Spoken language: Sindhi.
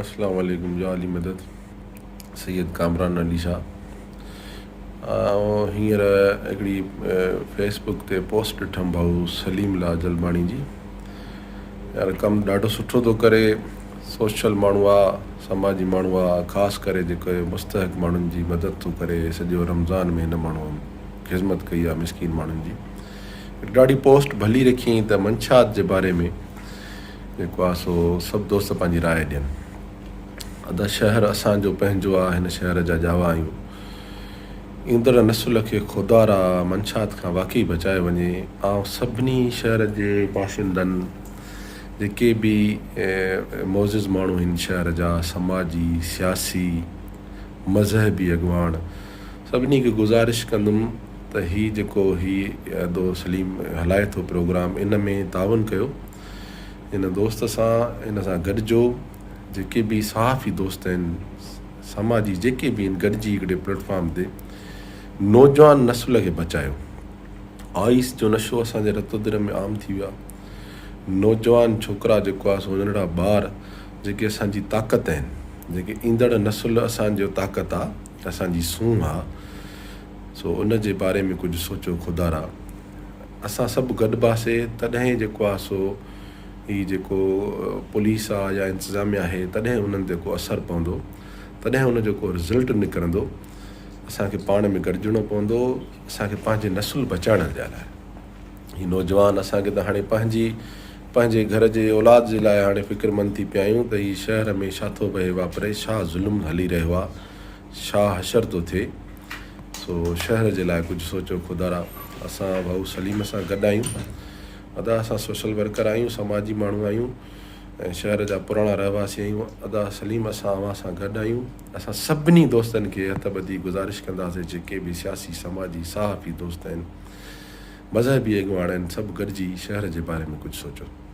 اسلام عليڪم يا علي مدد سيد ڪامران علي شاھ آئون هينئر هڪڙي فيس بڪ تي پوسٽ ڏٺم ڀائو سليم لا جلباڻي جي يار ڪم ڏاڍو سٺو ٿو ڪري سوشل ماڻهو آ سماجي ماڻهو آ خاص ڪري جيڪو مستحق ماڻهن جي مدد ٿو ڪري سڄو رمضان ۾ هن ماڻهو خدمت ڪئي آ مسڪين ماڻهن جي ڏاڍي پوسٽ ڀلي رکيائين ته منشات جي باري ۾ جيڪو آ سو سڀ دوست پنهنجي راء ڏين. ادا شهر اسان جو پنهنجو آ هن شهر جا ڄاوا آهيون. ايندڙ نسل کي خدارا منشات کان واقعي بچايو وڃي. آئون سڀني شهر جي باشندن جيڪي به معزز ماڻهو هن شهر جا سماجي، سياسي، مذهبي اڳواڻ سڀني کي گذارش ڪندم ته هي جيڪو هي ادو سليم هلائي ٿو پروگرام ان ۾ تعاون ڪيو هن دوست سان هن سان گڏجو جيڪي به صحافي دوست آهن سماجي جيڪي به آهن گڏجي هڪڙي پليٽ فارم تي نوجوان نسل کي بچايو آئيس جو نشو اسان جي رتودر ۾ عام ٿي ويو آهي نوجوان ڇوڪرا جيڪو آهي سو ننڍڙا ٻار جيڪي اسان جي طاقت آهن جيڪي ايندڙ نسل اسان جو طاقت آ اسان جي سونهن آ سو ان جي باري ۾ ڪجهه سوچو خدارا اسان سڀ گڏباسي تڏهن جيڪو آ سو هي جيڪو پوليس آ يا انتظاميا آهي تڏهن انهن تي ڪو اثر پوندو تڏهن ان جو ڪو رزلٽ نڪرندو اسان کي پاڻ ۾ گڏجڻو پوندو اسان کي پنهنجي نسل بچائڻ جي لاء هي نوجوان اسان کي ته هاڻي پنهنجي پنهنجي گهر جي اولاد جي لاء هاڻي فڪرمند ٿي پيا آهيون ته هي شهر ۾ ڇا ٿو وهي واپري ڇا ظلم هلي رهيو آ ڇا حشر ٿو ٿئي سو شهر جي لاء ڪجهه سوچو خدارا اسان ڀائو سليم سان گڏ آهيون ادا اسان سوشل ورڪر آهيون سماجي ماڻهو آهيون ۽ شهر جا پراڻا رهواسي آهيون ادا سليم اسان اوهان سان گڏ آهيون اسان سڀني دوستن کي هٿ ٻڌي گذارش ڪنداسين جيڪي به سياسي سماجي صحافي دوست آهن مذهبي اڳواڻ آهن سڀ گڏجي شهر جي باري ۾ ڪجهه سوچو.